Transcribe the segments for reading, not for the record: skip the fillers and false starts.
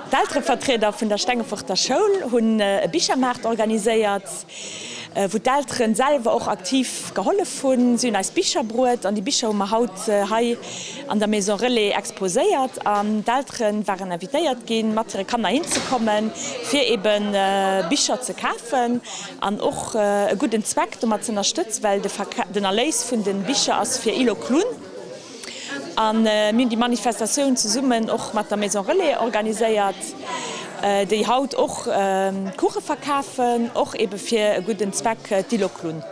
D'Elterevertrieder vun der Stengeforter Schoul hunn e Bichermaart organiséiert, wou d'Elteren selwer och aktiv gehollef hunn. Si hunn eis Bicher bruet an déi Bicher hu mer haut hei an der Maison Relais exposéiert an d'Eltere waren invitéiert ginn, mat hire Kanner hinzekommen, fir ebe Bicher ze kafen an och e gudden Zweck domat z'ënnerstëtzen, well den Erléis vun de Bicher ass fir Île aux Clowns. A mir hunn déi Manifestatioun zesummen och mat der Maison Relais organiséiert, déi haut och Kuche verkafen, och ebe fir e gudden Zweck, d'Île aux Clowns.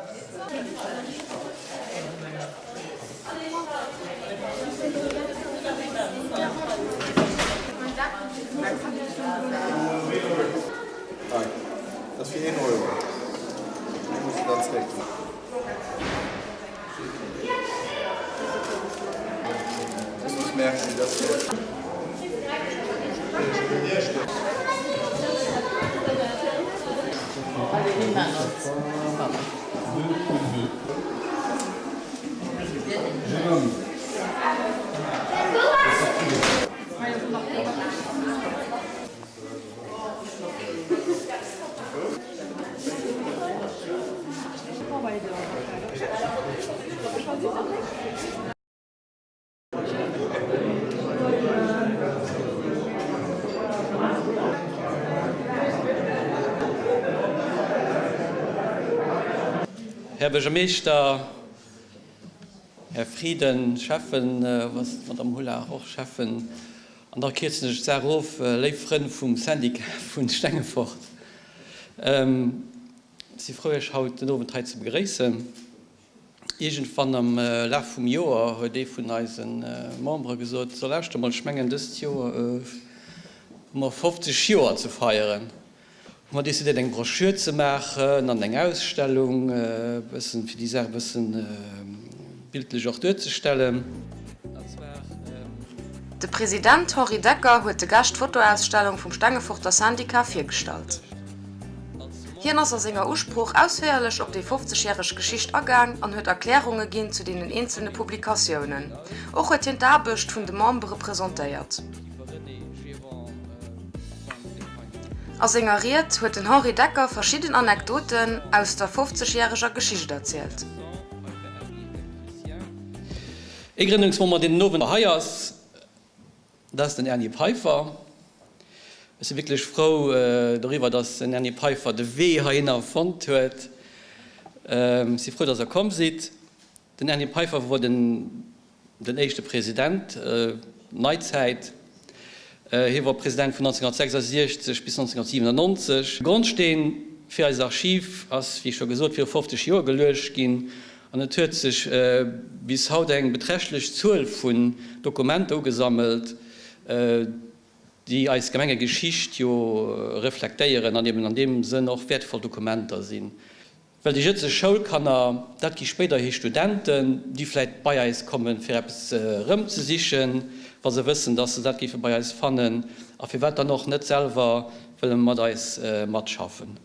Här Buergermeeschter, Här Frieden, Schäffen, Madame Hullard och Schäffen, an da kierzen ech d'Saach of, léif Frënn vum Syndicat vu Stengefort, ech si frou Iech haut den Owend hei ze begréissen. Iergendwann am Laf vum Joer huet ee vun eise Membere gesot, So lauschter mol, ech mengen dëst Joer hu mer 50 Joer ze feieren. Hu mer decidéiert eng Broschür ze maachen an eng Ausstellung, e bëssen, fir déi Saach e bëssen bildlech och duerzestellen. De President Henri Decker huet de Gäscht d'Fotoausstellung vum Stengeforter Syndicat virgestallt. Hien ass a senger Usprooch ausféierlech op déi 50 järeg Geschicht agaang an huet Erklärunge ginn zu deenen eenzelne Publikatiounen. Och huet hien d'Aarbecht vun de Membere presentéiert. A senger Ried huet den Henri Decker verschidden Anekdoten aus der 50 järeger Geschicht erzielt. Ee Grënnungsmember, deen den Owend hei ass, Dat ass den Erny Peiffer. Ech si wierklech frou doriwwer, dass den Erny Peiffer de Wee heihinner fonnt huet. Ech si frou, dass Der komm sidd. Den Erny Peiffer wor den den éischte President, Neizäit. Hie wor President vun 1966 bis 1997. De Grondsteen fir eist Archiv ass, wéi scho gesot, viru 50 Joer geluecht ginn. An et huet sech bis haut eng beträchtlech Zuel vun Dokumenter ugesammelt, déi eis Gemengegeschicht jo reflektéieren an eben an deem Sënn och wäertvoll Dokumenter sinn. Well déi jëtzeg Schoulkanner, dat gi spéiderhi Studenten, déi vläit bei eis kommen, fir eppes erëmzesichen, wa se wëssen, dass se dat géife bei eis fannen, a firwat dann och net selwer wëlle mat eis matschaffen.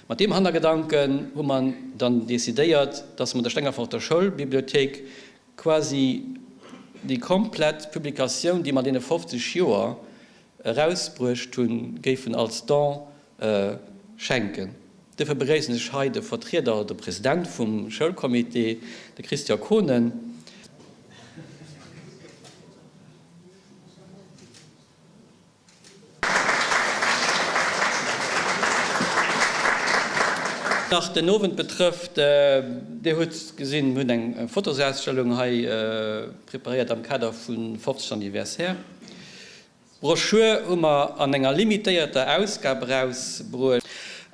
Mat deem Hannergedanken hu mer dann decidéiert, dass mer der Stengeforter Schoulbibliothéik quasi déi komplett Publikatioun, déi mer an deene 50 Joer erausbruecht hunn, géifen als Don schenken. Duerfir begréissen ech hei de Vertrieder oder de President vum Schoulcomité, de Christian Kohnen. Nach den Owend betrëfft, Dir hutt gesinn, mir hunn eng Fotosausstellung hei preparéiert am Kader vum 50. Anniversaire. D'Broschür hu mer an enger limitéierter Ausgab erausbruecht.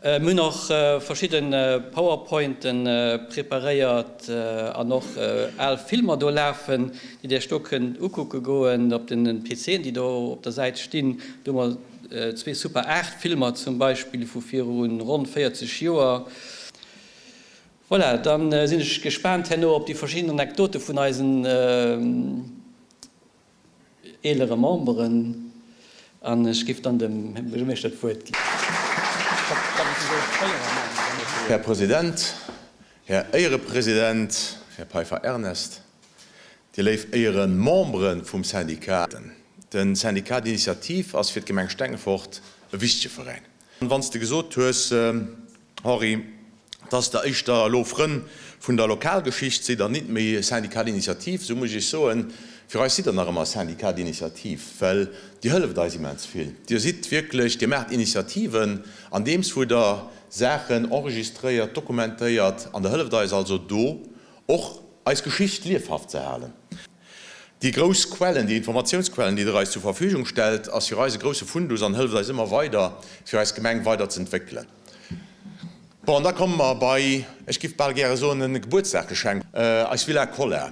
Mir hunn och verschidde Powerpointen preparéiert an och al Filmer do lafen, déi Dir Iech do kënnt ukucke goen op den PCen, déi do op der Säit stinn. Do hu mer zwee Super 8 Filmer zum Beispill vu viru ronn 40 Joer. Voilà, da sinn ech gespaant herno op déi verschidden Anekdote vun eisen eelere Memberen an ech géif dann dem Här Buergermeeschter d'Wuert ginn. Här President, Här Éierepresident, Här Peiffer Ernest, Dir léif Éieremembere vum Syndicat. De Syndicat d'initiative ass fir d'Gemeng Stengefort e wichtege Veräin. Wann s de gesot hues, Henri, dass Der éischter elo Frënn vun der Lokalgeschicht sidd an nit méi Syndicat d'initiative, esou muss ech Iech soen, fir eis sidd Der nach ëmmer Syndicat d'initiative, well Dir hëlleft eis immens vill. Dir sidd wierklech, Dir maacht Initiativen, andeems wou Der Saachen enregistréiert, dokumentéiert, an Der hëlleft eis also do och eis Geschicht liefhaft ze halen. Déi grouss Quellen, déi Informatiounsquellen, déi Der eis zur Verfügung stellt, ass fir eis e grousse Fundus an hëlleft eis ëmmer weider, fir eis Gemeng weider z'entwéckelen. Bon, an da komme mer bei, ech giff bal gäre soen, e Gebuertsdaggeschenk, eis Villa Kolla.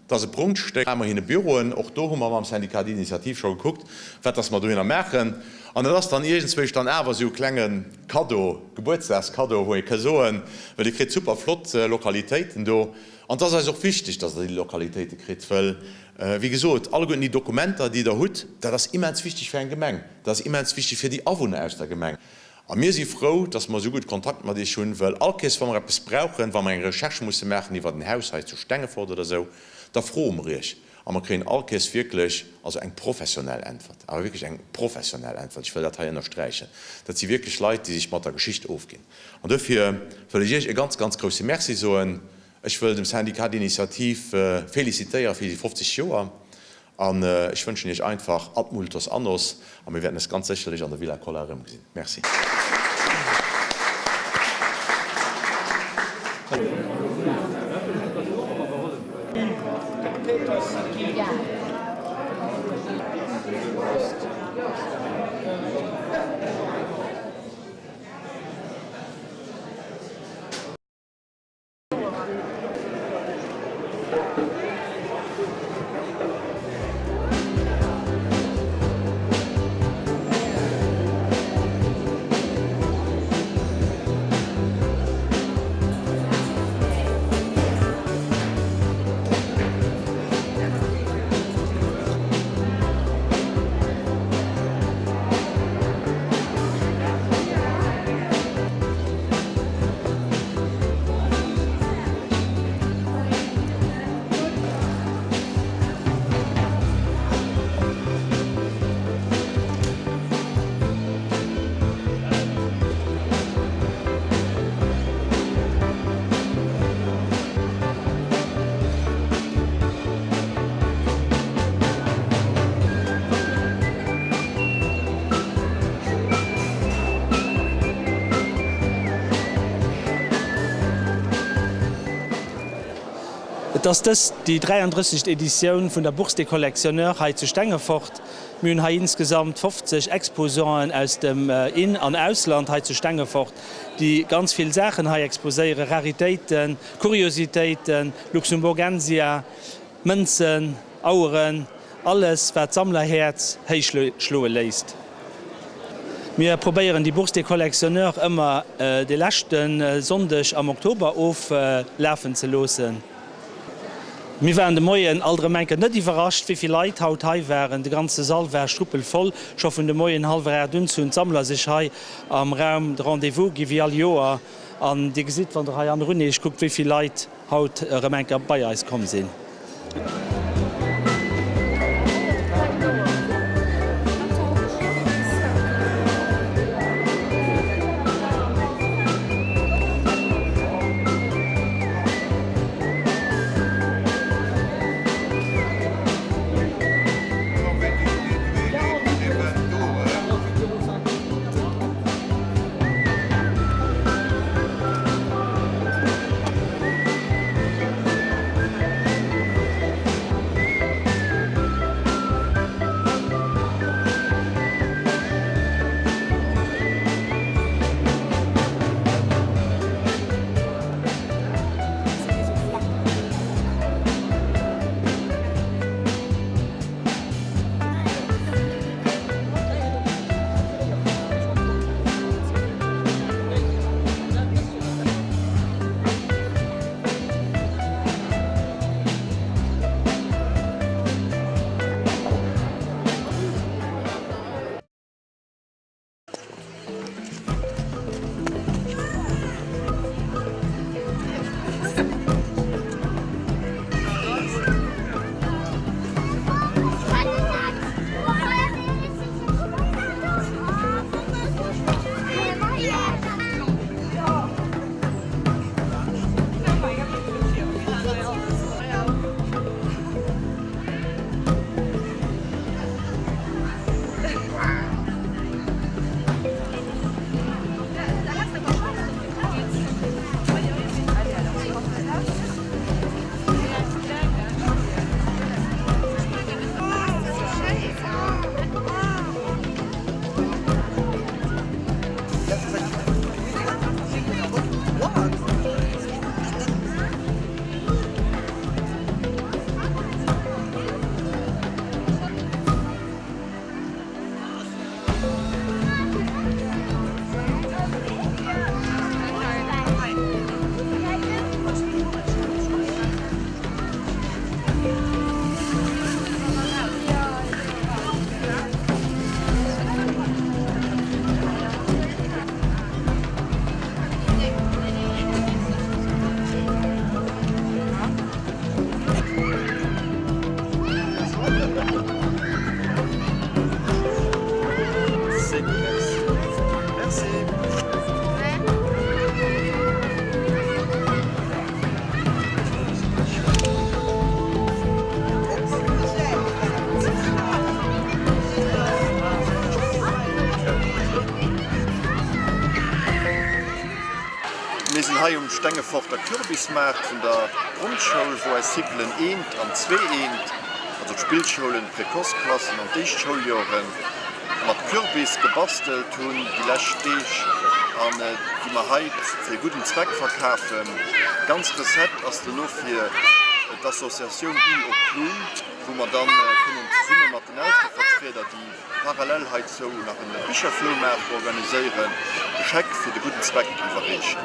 Dat ass e Prunkstéck, maache mer hinne Büroen. Och do hu mer mam Syndicat d'initiative scho gekuckt, wat dass mer dohinner maachen. An dat ass dann iergendzwousch dann awer esou e klenge Kaddo, Gebuertsdagskaddo, wou ee ka soen, well Dir kritt super flott Lokalitéiten do. An et ass eis och wichteg, dass Der déi Lokalitéite kritt, well, wéi gesot, alleguerten déi Dokumenter, déi Der hutt, dat ass immens wichteg fir eng Gemeng, dat ass immens wichteg fir déi Awunner aus der Gemeng. A mir si frou, dass mer esou gutt Kontakt mat Iech hunn, well all Kéiers, wa mer eppes brauchen, wa mer eng Recherche musse maachen iwwert en Haus hei zu Stengefort oder esou, da froe mer Iech a mer kréien all Kéiers wierklech also eng professionell Äntwert, awer wierklech eng professionell Äntwert, ech wëll dat hei ënnersträichen. Dat si wierklech Leit, déi sech mat der Geschicht ofginn. An dofir wëll ech Iech e ganz, ganz grousse Merci soen. Ech wëll dem Syndicat d'initiative félicitéiere fir déi 50 Joer an ech wënschen Iech einfach ad multos annos a mir wäerten eis ganz sécherlech an der Villa Kolla erëmgesinn. Merci. Et ass dëst déi 33. Editioun vun der Bourse des Collectionneurs hei zu Stengefort. Mir hunn hei insgesamt 50 Exposanten aus dem In an Ausland hei zu Stengefort, déi ganz vill Saachen hei exposéieren, Raritéiten, Kuriositéiten, Luxemburgensia, Mënzen, Aueren, alles wat d'Sammlerhäerz héich schloe léisst. Mir probéieren déi Bourse des Collectionneurs ëmmer de leschte Sonndeg am Oktober oflafen ze loossen. Mir waren de Moien alt erëm eng Kéier net iwwerrascht, wéi vill Leit haut hei waren. De ganze Sall war struppelvoll. Scho vun de Moien hallwer 8 un hunn d'Sammler sech hei am Raum de Rendez-vous gi wéi all Joer. An Dir gesitt, wann Der hei hannerun Iech kuckt, wéi vill Leit haut erëm eng Kéier bei eis komm sinn. sinn hei um Stengeforter Kürbismaart vun der Grondschoul, wou eis Cyclen eent an zweeënt, also d'Spillschoulen, d'Précoce-Klassen an d'éischt Schouljoren, mat Kürbis gebastelt hunn déi lescht Deeg an déi mer hei fir e gudden Zweck verkafen. D'ganz Recette ass dono fir d'Associatioun Île aux Clowns, wou mer dann kënnen zesumme mat den Elterevertrieder, déi parallel heizou nach e Bicherfloumaart organiséieren, de Scheck fir de gudden Zweck iwwerreechen.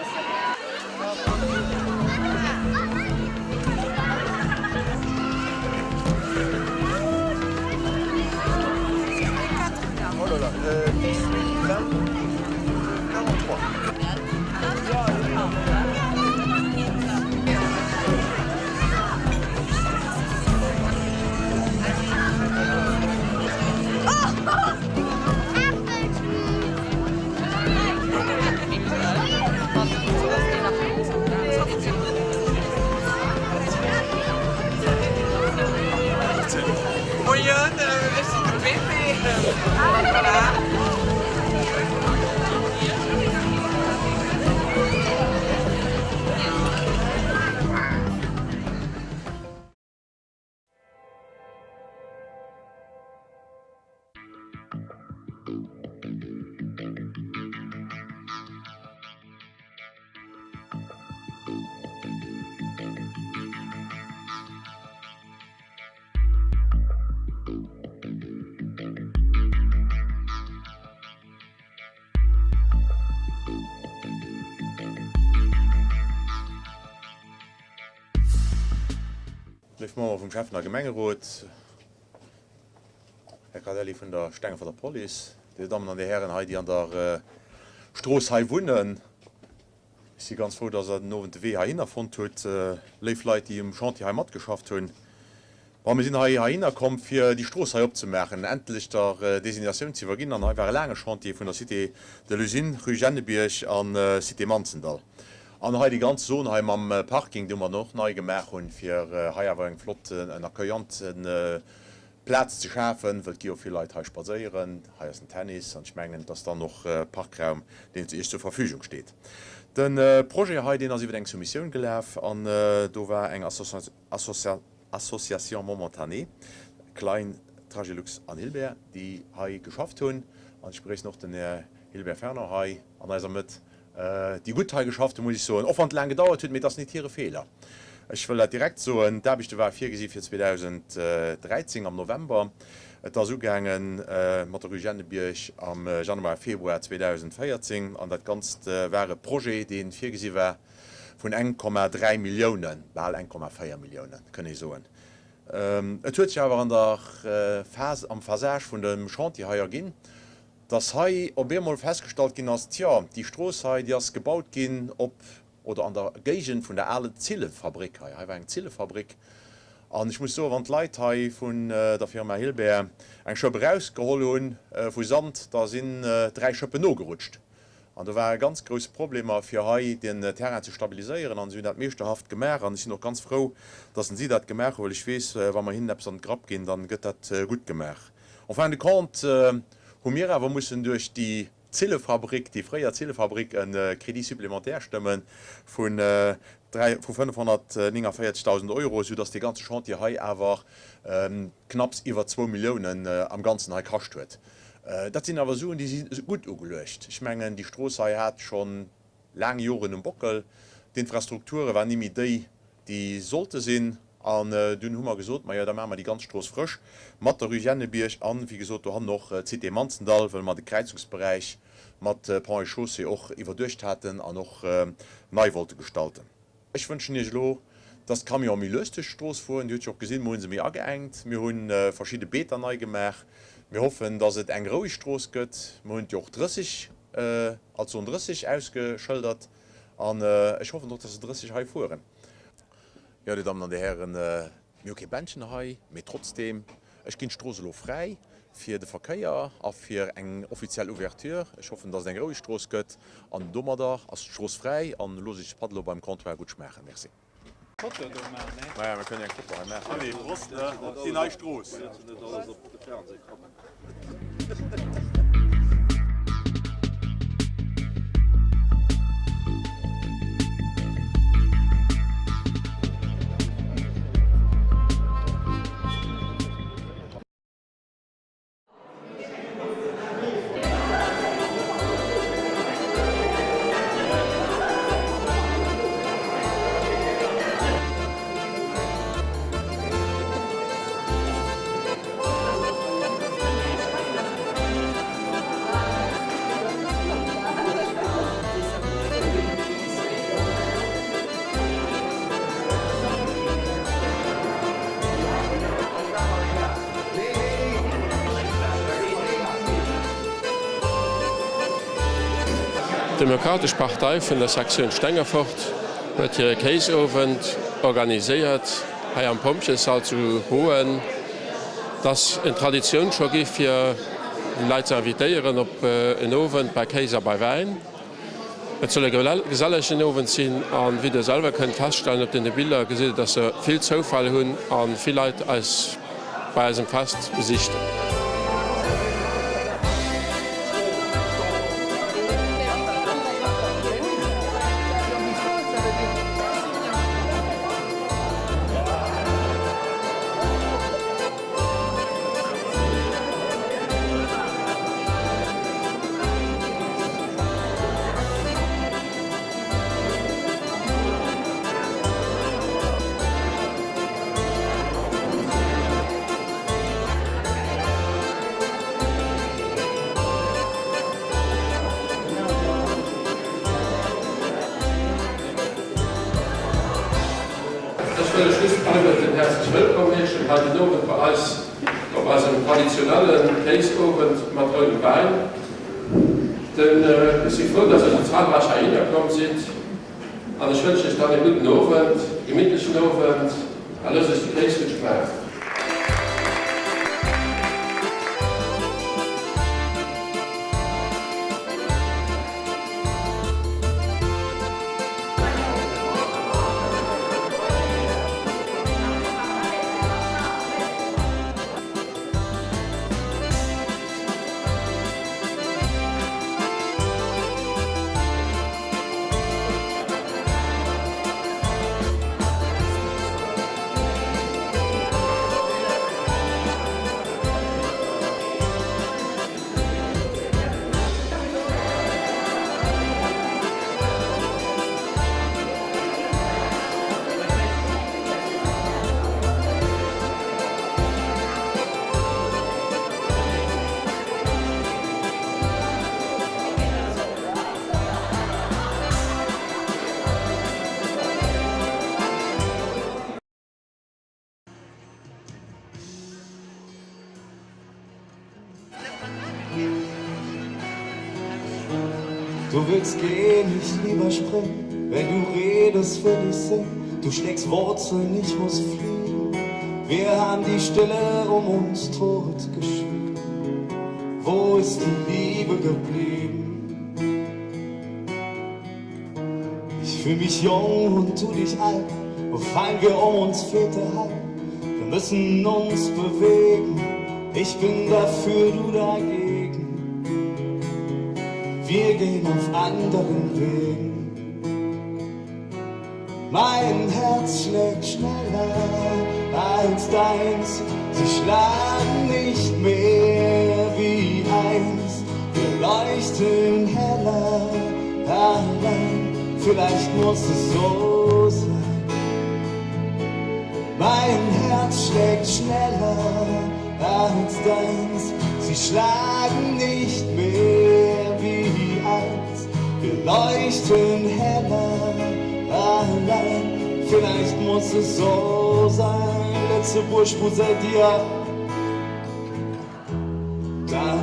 Moien, ech sinn de Pepe. Léif Membere vum Schäffen a Gemengerot, Här Cardelli vun der Stengeforter Police, Dir Dammen an Dir Hären hei, déi an der Strooss hei wunnen, ech si ganz frou, dass Der den Owend de Wee heihinner fonnt hutt. Léif Leit, déi um Chantier hei matgeschafft hunn, bon, mir sinn hei heihinner komm, fir déi Strooss hei opzemaachen, endlech der Designatioun ze iwwerginn. An hei war e laange Chantier vun der Cité de l'Usine, rue Jennebierg an Cité Manzendall. An hei déi ganz Zon hei mam Parking, déi mer dann och nei gemaach hunn, fir hei awer eng flott, en accueillante Plaz ze schafen, wëll et gi jo vill Leit hei spadséieren. Hei ass den Tennis an ech mengen, et ass dann och Parkraum, deen Iech zur Verfügung steet. De Projet hei, deen ass iwwer eng Soumissioun gelaf an do war eng Association momentanée, Klein, Tragelux an Hilbert, déi hei geschafft hunn. An ech begréissen och den Här Hilbert Fernand hei an eiser Mëtt. déi gutt hei geschafft hunn, muss ech soen, och wann et laang gedauert huet, mee et ass nit hire Feeler. Ech wëll dat direkt soen, D'Aarbechte ware virgesi fir 2013 am November. Et ass ugaange mat der Rue Jennebierg am Januar, Februar 2014 an dat Ganzt war e Projet, dee virgesi war vun 1,3 Milliounen, bal 1,4 Milliounen, kënn ee soen. Et huet sech awer an der Phas, am Phasage vun dem Chantier hei erginn, dass hei op eemol festgestallt ginn ass, tjo, déi Strooss hei, déi ass gebaut ginn op oder an der Géigend vun der ale Zillefabrik hei. Hei war eng Zillefabrik. An ech muss soen, wann d'Leit hei vun der Firma Hilbert eng Schëpp erausgeholl hu vu Sand, da sinn 3 Schëppen nogerutscht. An do ware ganz grouss Problemer, fir hei den Terrain ze stabiliséieren. An si hunn dat meeschterhaft gemaach. An ech sinn och ganz frou, dass si dat gemaach hunn, well ech weess, wa mer hinnen eppes an de Grapp ginn, da gëtt dat gutt gemaach. En fin de compte hu mir awer mussen duerch déi Zillefabrik, déi fréier Zillefabrik, e Crédit supplémentaire stëmme vu 549.000 Euro, soudass dee ganze Chantier hei awer knapps iwwer zwou Milliounen am Ganzen hei kascht huet. Dat sinn awer Suen, déi si gutt ugeluecht. Ech mengen, déi Strooss hei hat scho laang Joren um Bockel. D'Infrastrukture waren ni méi déi, déi sollte sinn. An dunn hu mer gesot, majo, da maache mer déi ganz Strooss frësch mat der Rue Jennebierg an, wéi gesot, dohannen och d'Cité Manzendall, well mer de Kräizungsberäich mat Ponts et Chaussées och iwwerduecht haten an och nei wollte gestalten. Ech wënschen Iech elo, dass d'Camionë méi lues duerch d'Strooss fueren. Dir hutt jo och gesinn, mer hu se méi ageengt. Mir hu verschidde Beeter nei gemaach. Mir hoffen, dass et eng roueg Strooss gëtt. Mer hunn et jo och 30 als Zon 30 ausgeschëldert an ech hoffen och, dass se 30 hei fueren. Jo, Dir Dammen an Dir Hären, mir hu kee Bändchen hei, mee trotzdeem, ech ginn d'Strooss elo fräi fir de Verkéier a fir eng offiziell Ouverture. Ech hoffen, dass et eng roueg Strooss gëtt an domadder ass d'Strooss fräi an elo looss ech de Patt elo beim Comptoir gutt schmaachen. Merci. Maja, mir kënnen eng Foto hei maachen. Allez, Prost op déi nei Strooss! D'Demokratesch Partei vun der Sektioun Stengefort huet hire Kéisowend organiséiert hei am Pompjeessall zu Hoen. Et ass en Traditioun scho gi fir déi Leit ze invitéieren op en Owend bei Kéis a bei Wäin. Et soll e gesellegen Owend sinn an wéi der selwer kënnt feststellen op deene Biller gesitt der, dass se vill Zoufäll hunn a vill Leit eis bei eisem Fest besicht hunn. Ech wëll lech just alleguerten häerzlech wëllkomm heeschen hei den Owend bei eis op eisem traditionelle Kéisowend mat roudem Wäin. Den Ech si frou, dass der esou zahlreich heihinner komm sidd an ech wënschen iech dann e gudden Owend, e gemittlechen Owend a loosst iech de Kéis gutt schmaachen. Du willst gehen, ich lieber spring, wenn du redest, will ich singen. Du schlägst Wurzeln, ich muss fliehen. Wir haben die Stille um uns tot geschwiegen. Wo ist die Liebe geblieben? Ich fühl mich jung und du dich alt, wo fallen wir um uns fehlt der Halt. Wir müssen uns bewegen. Ich bin dafür, du dagegen. Wir gehen auf anderen Wegen. Mein Herz schlägt schneller als deins. Sie schlagen nicht mehr wie eins. Wir leuchten heller allein. Vielleicht muss es so sein. Mein Herz schlägt schneller als deins. Sie schlagen nicht mehr wie eins. Wir leuchten heller allein. Vielleicht muss es so sein. Letzte Burschbu seid ihr. Da,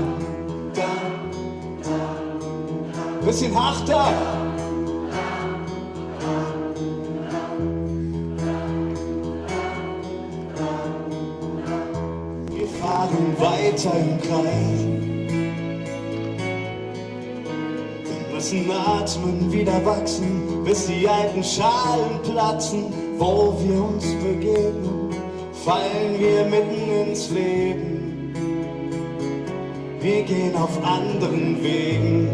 da, da. Bisschen harter. Wir fahren weiter im Kreis. Wir müssen atmen, wieder wachsen, bis die alten Schalen platzen, wo wir uns begegnen, fallen wir mitten ins Leben. Wir gehen auf anderen Wegen.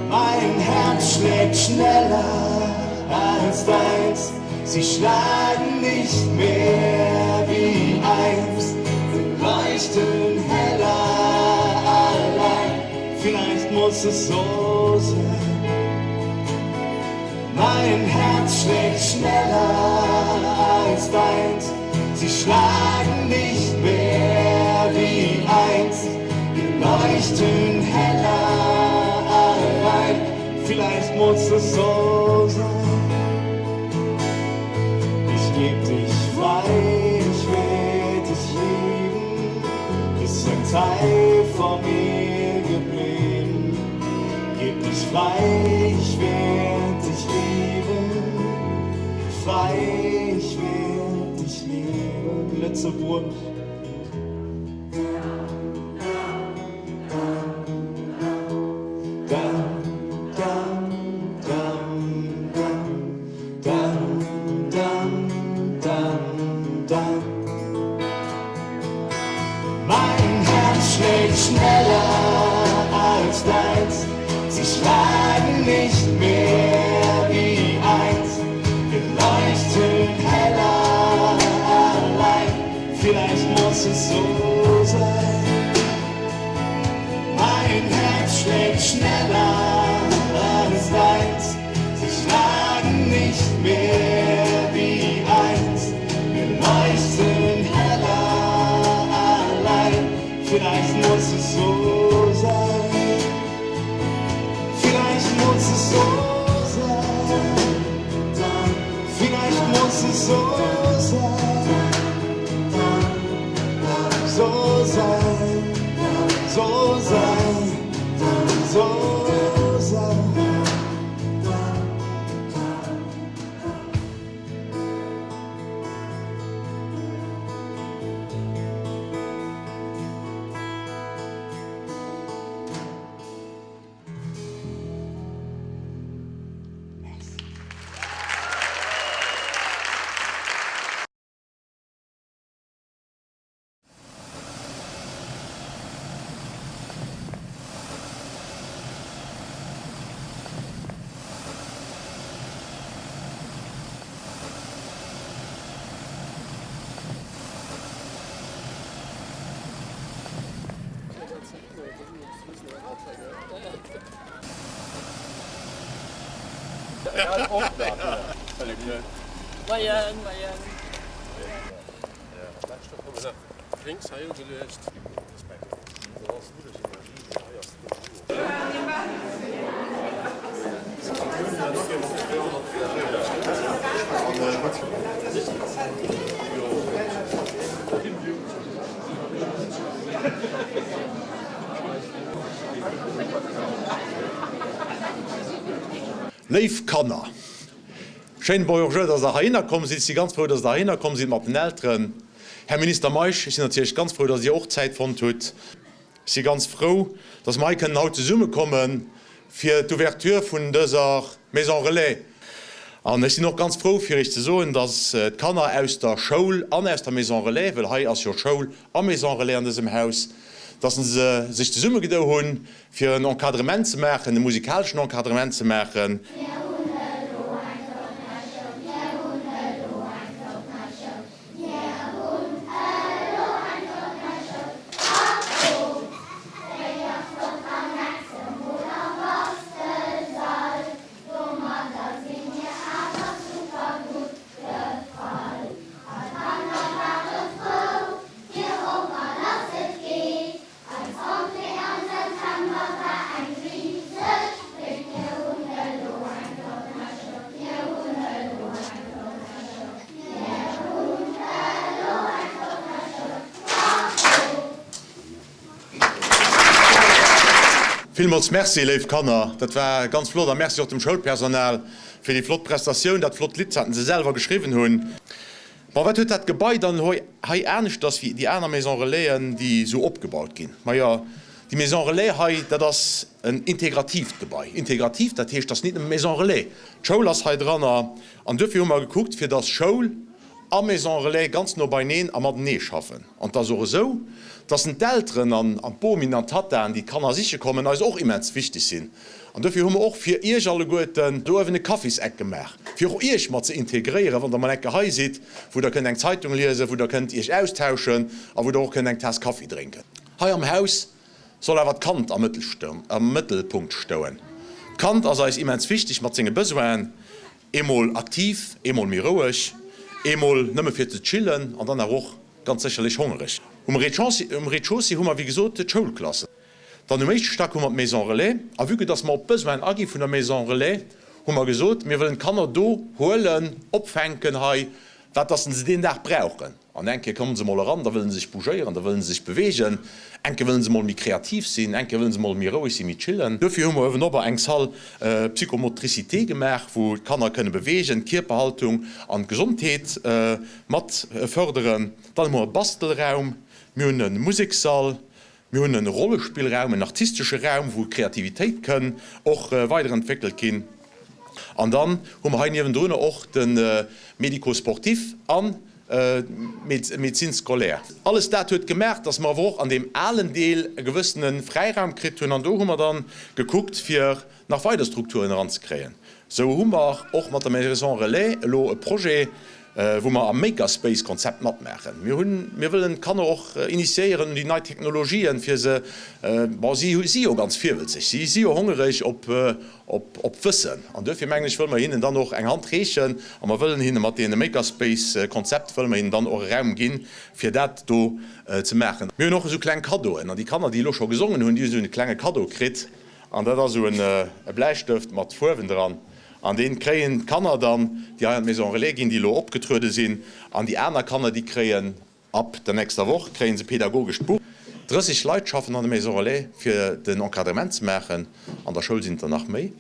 Mein Herz schlägt schneller als deins. Sie schlagen nicht mehr wie einst, leuchten heller allein. Vielleicht muss es so sein. Mein Herz schlägt schneller als deins. Sie schlagen nicht mehr wie einst. Wir leuchten heller allein. Vielleicht muss es so sein. Ich geb dich frei, ich will dich lieben, bist ein Teil von mir geblieben. dich frei, ich werd dich lieben. Frei, ich werd dich lieben. Lëtzebuerg. Mein Herz schlägt schneller als deins. Sie schlagen nicht mehr wie eins. Wir leuchten heller allein. Vielleicht muss es so sein. Mein Herz schlägt schneller als deins. Sie schlagen nicht mehr wie eins. Wir leuchten heller allein. Vielleicht muss es so sein. Vielleicht muss es so sein. Vielleicht muss es so sein. So sein. So sein. So sein. Moien, moien. Léif Kanner, schéin Bonjour, dass der heihinner komm sidd. Ech si ganz frou, dass der heihinner komm sidd mat den Elteren. Här Minister Meisch, ech sinn natierlech ganz frou, dass Dir och Zäit fonnt hutt. Ech si ganz frou, dass mer hei kënnen haut zesummekomme fir d'Ouverture vun dëser Maison relais. An ech sinn och ganz frou, fir Iech ze soen, dass d'Kanner aus der Schoul an aus der Maison relais, well hei ass jo Schoul a Maison relais an dësem Haus, dass se sech zesummegedou hunn, fir en Encadrement ze maachen, e musikaleschen Encadrement ze maachen. Mir hunn elo eng flott nei Schoul, mir hunn elo eng flott nei Schoul. Mir hunn elo eng flott nei Schoul a do, déi ass flott Annexe mol a Bastelsall. Domadder si mir awer super gutt gefall. All d'Kanner ware frou, fir op a lass et geet. Eis Entrée am September war eng riseg Freed. Mir hunn elo eng flott nei Schoul, mir hunn elo eng flott nei Schoul, mir hunn elo eng flott nei Schoul. Bravo! Villmools Merci, léif Kanner, dat war ganz flott. A Merci och dem Schoulpersonal fir déi flott Prestatioun, dat flott Lidd, wat se selwer geschriwwen hunn. Bon, wat huet dat Gebai dann elo hei aneschters wéi déi aner Maison Relaisen, déi esou opgebaut ginn? Majo, déi Maison Relais hei, dat ass en integratiivt Gebai. Integrativ, dat heescht, dat ass nit nëmme Maison Relais, d'Schoul ass hei dranner. An duerfir hu mer gekuckt, fir dass Schoul a Maison Relais ganz no beineen a matenee schaffen. An et ass och esou, dass d'Elteren an d'Bomien an d'Tattaen, déi d'Kanner siche kommen, eis och immens wichteg sinn. An dofir hu mer och fir Iech alleguerten do uewen e Kaffiseck gemaach, fir och Iech mat ze integréieren, wann Der mol enke hei sidd, wou Der kënnt eng Zeitung liesen, wou Der kënnt Iech austauschen a wou Der och kënnt eng Taass Kaffi drénken. Hei am Haus soll awer d'Kand am Mëttelpunkt stoen. D'Kand ass eis immens wichteg mat senge Besoinen, eemol aktiv, eemol méi roueg, eemol nëmme fir ze chillen an dann awer och ganz sécherlech hongereg. Um Rez-de-chaussée hu mer wéi gesot d'Schoulklassen. Dann um éischte Stack hu mer d'Maison Relais. A vue que dass mer op d'Besoinen agi vun der Maison Relais, hu mer gesot, mir wëllen d'Kanner do huelen, opfänken hei. wat dass se deen Dag brauchen. An eng Kéier kommen se mol eran, da wëllen se sech bougéieren, da wëllen se sech beweegen, eng Kéier wëllen se mol méi kreativ sinn, eng Kéier wëllen se mol méi roueg sinn, méi chillen. Duerfir hu mer uewenopper eng Salle Psychomotricité gemaach, wou d'Kanner kënne beweegen, d'Kierperhaltung an d'Gesondheet mat fërderen. Dann hu mer e Bastelraum, mir hunn e Musekssall, Mir hunn e Rollespillraum, en artistesche Raum, wou d'Kreativitéit kënn och weiderentwéckelt ginn. An dann hu mer hei niewendrunner och de Médico-sportif an d'Médecine scolaire. Alles dat huet gemaach, dass mer awer och an deem alen Deel e gewëssene Fräiraum kritt hunn. An do hu mer dann gekuckt, fir nach weider Strukturen eranzekréien. Sou hu mer och mat der Maison Relais elo e Projet, wou mer am Makerspace-Konzept matmaachen. Mir hunn, mir wëllen d'Kanner och initiéieren un déi nei Technologien, fir se, bon, si si jo ganz virwëlzeg, si si jo hongereg op, op, op Wëssen. An duerfir mengen ech, wëlle mer hinnen dann och eng Hand reechen a mer wëllen hinne mat deene Makerspace-Konzept wëlle mer hinnen dann och e Raum ginn, fir dat do ze maachen. Mir hunn och esou kleng Kaddoen an déi Kanner, déi elo scho gesongen hunn, déi hu sou e klenge Kaddo kritt. An dat ass esou e Bläistëft mat Fuerwen dran. An dee kréien d'Kanner dann, déi hei an d'Maison Relais ginn, déi elo opgetruede sinn. An déi aner Kanner, déi kréien ab der nächster Woch kréie se e pedagogescht Buch. 30 Leit schaffen an der Maison Relais, fir den Encadrement ze maachen. An der Schoul sinn et der nach méi.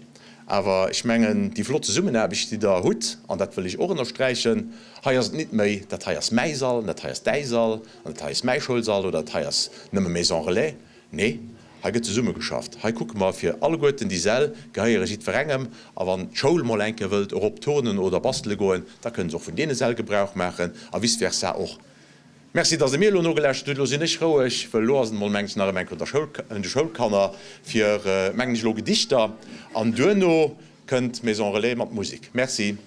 Awer ech mengen, déi flott Zesummenaarbecht, déi Der hutt, an dat wëll ech och ënnersträichen, hei ass et nit méi, dat hei ass mäi Sall, an dat hei ass däi Sall, an dat hei ass mäi Schoulsall oder dat hei ass nëmme Maison Relais. Nee, hei gëtt zesummegeschafft. Hei kucke mer fir alleguerten, déi Säll gehéiere jiddwerengem. A wann d'Schoul mol eng Kéier wëllt erop turnen oder bastele goen, da kënne se och vun deene Säll Gebrauch maachen a vice versa och. Merci, dass Der mir elo nogelauschtert hutt. Elo sinn ech roueg, wëll elo ass et mol, mengen ech, nach erëm eng Kéier un der Schoul, un de Schoulkanner fir, mengen ech, elo Gedichter an duerno kënnt d'Maison Relais mat Musek. Merci.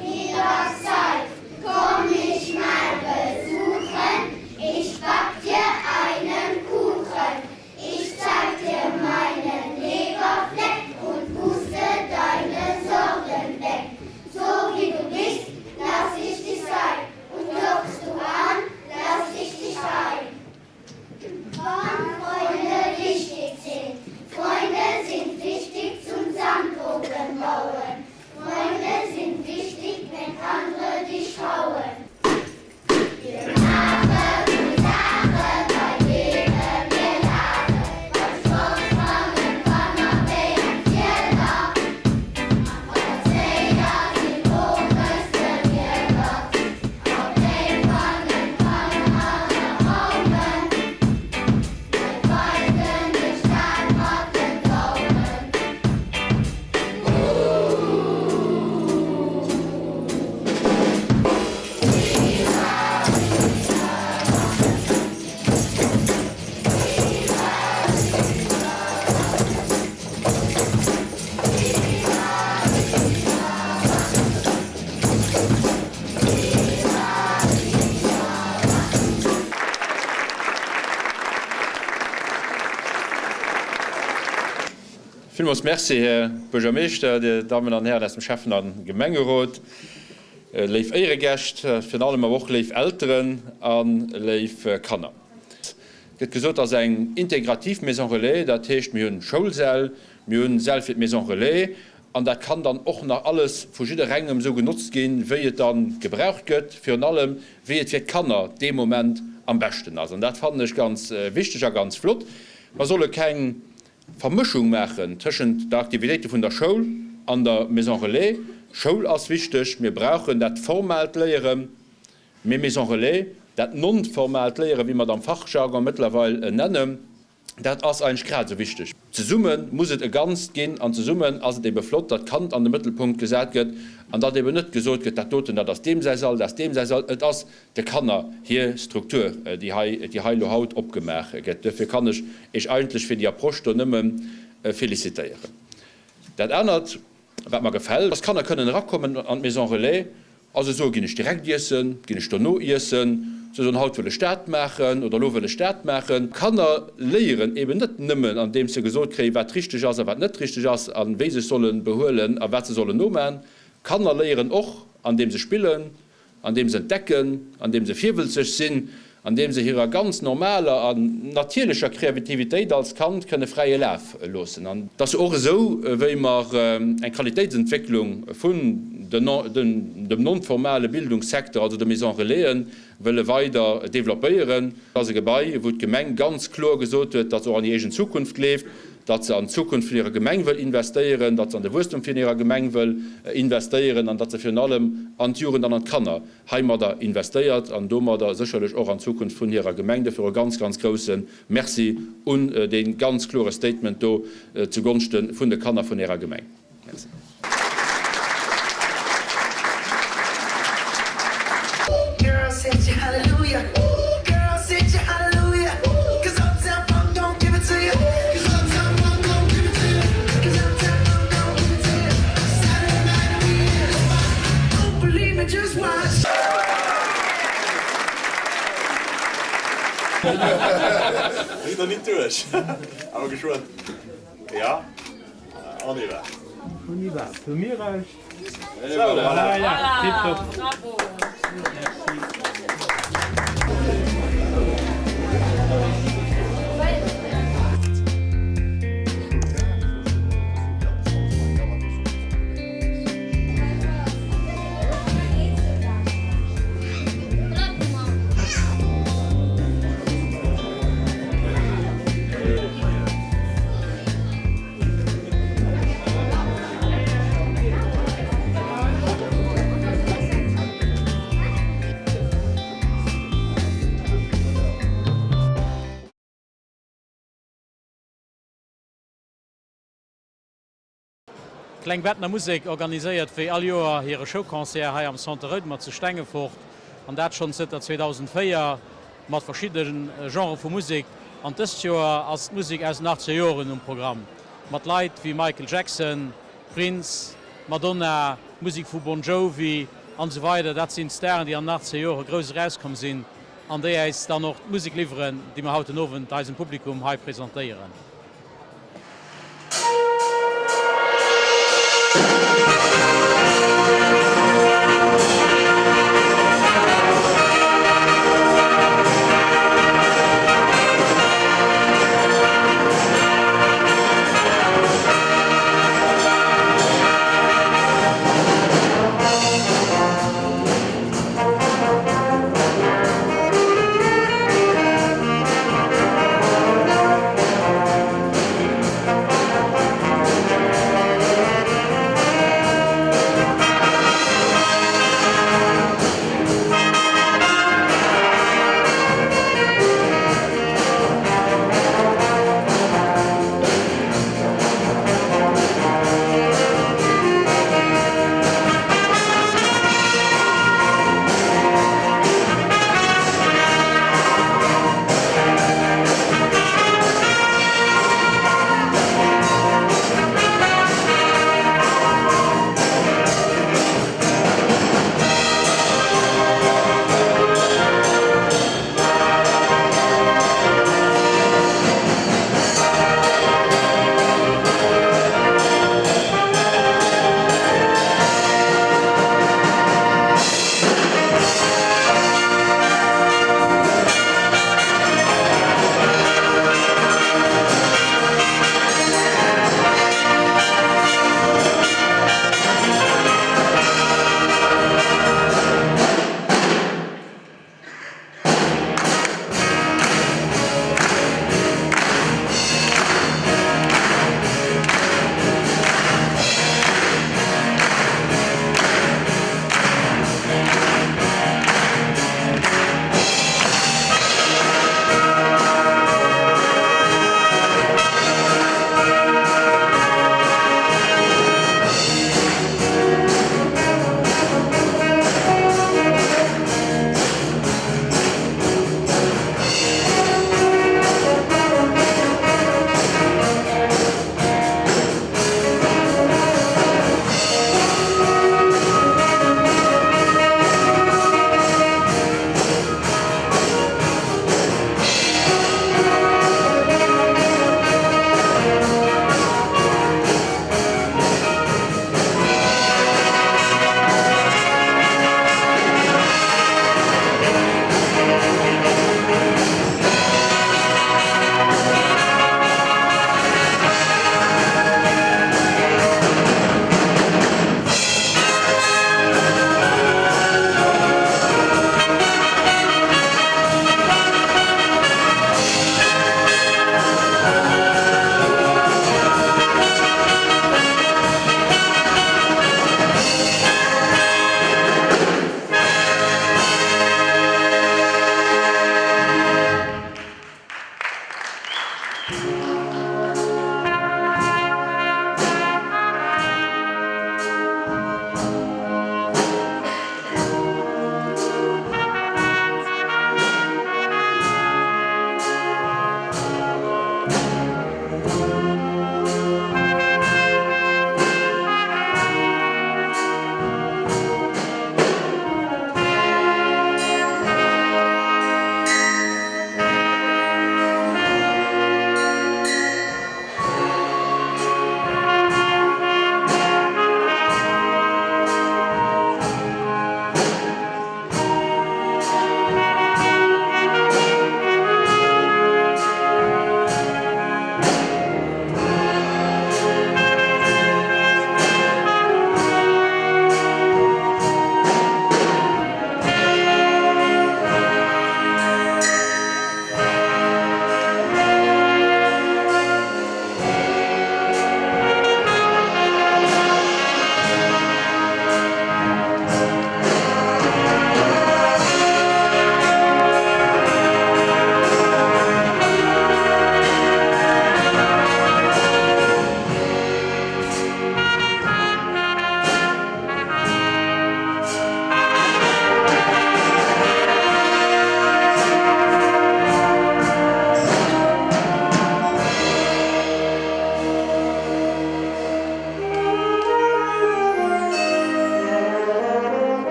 Mittagszeit, komm mich mal besuchen, ich back dir einen Kuchen. Ich zeig dir meinen Leberfleck und puste deine Sorgen weg. So wie du bist, lass ich dich sein und klopfst du an, lass ich dich rein. Wann Freunde wichtig sind. Freunde sind wichtig zum Sandburgen bauen. Freunde sind wichtig, wenn andere dich hauen. Wir maache vill Saache bei deene mir laachen, beim Sport sprangen d'Kanner wéi eng Fieder an d'Erzéier sinn owes de Mierder. A Bréif fannen d'Kanner raumen, mir weisen iech dat mat den Daumen. Villmools Merci, Här Buergermeeschter, Dir Dammen an Hären aus dem Schäffen a Gemengerot, léif Éieregäscht, virun allem awer och léif Elteren a léif Kanner. Et gëtt gesot, et ass eng integrativ Maison relais, dat heescht, mir hunn Schoulsäll, mir hunn Säll fir d'Maison relais An dat kann dann och nach alles vu jidderengem esou genotzt ginn, wéi et da gebraucht gëtt, virun allem wéi et fir d'Kanner dee Moment am beschten ass. An dat fannen ech ganz wichteg a ganz flott. Mer solle keng Vermëschung maachen tëschent der Aktivitéite vun der Schoul an der Maison relais. Schoul ass wichteg, mir brauchen dat formaalt Léieren, mee Maison relais, dat non-formaalt Léieren, wéi mer et am Fachjargon mëttlerweil nennen, Dat ass eigentlech grad esou wichteg. Zesumme muss et e Ganzt ginn an zesummen ass et ebe flott, datt d'Kand an de Mëttelpunkt gesat gëtt an datt eben net gesot gëtt, dat doten, dat ass deem säi Sall, dat ass deem säi Sall. Et ass de Kanner hir Struktur, déi hei, déi hei elo haut opgemaach gëtt. Duerfir kann ech Iech eigentlech fir déi Approche do nëmme félicitéieren. Dat anert, Wat mer gefält, dass d'Kanner kënnen erakommen an d'Maison Relais a se soen, Ginn ech direkt iessen, ginn ech dono iessen? Se soen, Haut wëll ech dat maachen oder elo wëll ech dat maachen. Kanner léieren eben net nëmmen andeems se gesot kréien, wat richteg ass a wat net richteg ass a wéi se sech solle behuelen a wat se sollen nomachen. Kanner léieren och andeem se spillen, andeem se entdecken, andeem se virwëlzeg sinn. an deem se hirer ganz normaler an natierlecher Kreativitéit als Kand kënne fräie Laf loossen. An et ass jo och esou, wéi mer eng Qualitéitsentwécklung vun dem non-formale Bildungssecteur, also de Maisons Relaisen, wëlle weider développéieren. Et ass e Gebai, wou d'Gemeng ganz kloer gesot huet, datt se och an hir eegen Zukunft gleeft, datt se an d'Zukunft vun hirer Gemeng wëll investéieren, datt se an de Wuesstum vun hirer Gemeng wëll investéieren an datt se virun allem an d'Jugend an an d'Kanner heimadder investéiert an domadder sécherlech och an d'Zukunft vun hirer Gemeng. Dofir e ganz, ganz grouse Merci un dee ganz klore Statement do zugonschte vun de Kanner vun Ärer Gemeng. Merci. Mir sinn nach nit duerch, awer geschwënn. Ja, on y va. On y va. Vu mir aus. Sou, voilà. Tiptop. Merci. D'Kleng Bettener Musek organiséiert wéi all Joer hire Showconcert hei am Centre Roudmer zu Stengefort, an dat schonn zënter 2004 mat verschiddene Genrë vu Musek. An dëst Joer ass d'Musek aus den achtzeger Joren um Programm, mat Leit wéi Michael Jackson, Prince, Madonna, Musek vu Bon Jovi an esou weider. Dat sinn d'Staren, déi an den achtzeger Jore grouss erauskomm sinn an déi äis dann och d'Musek liwweren, déi mer haut den Owend eisem Publikum hei presentéieren.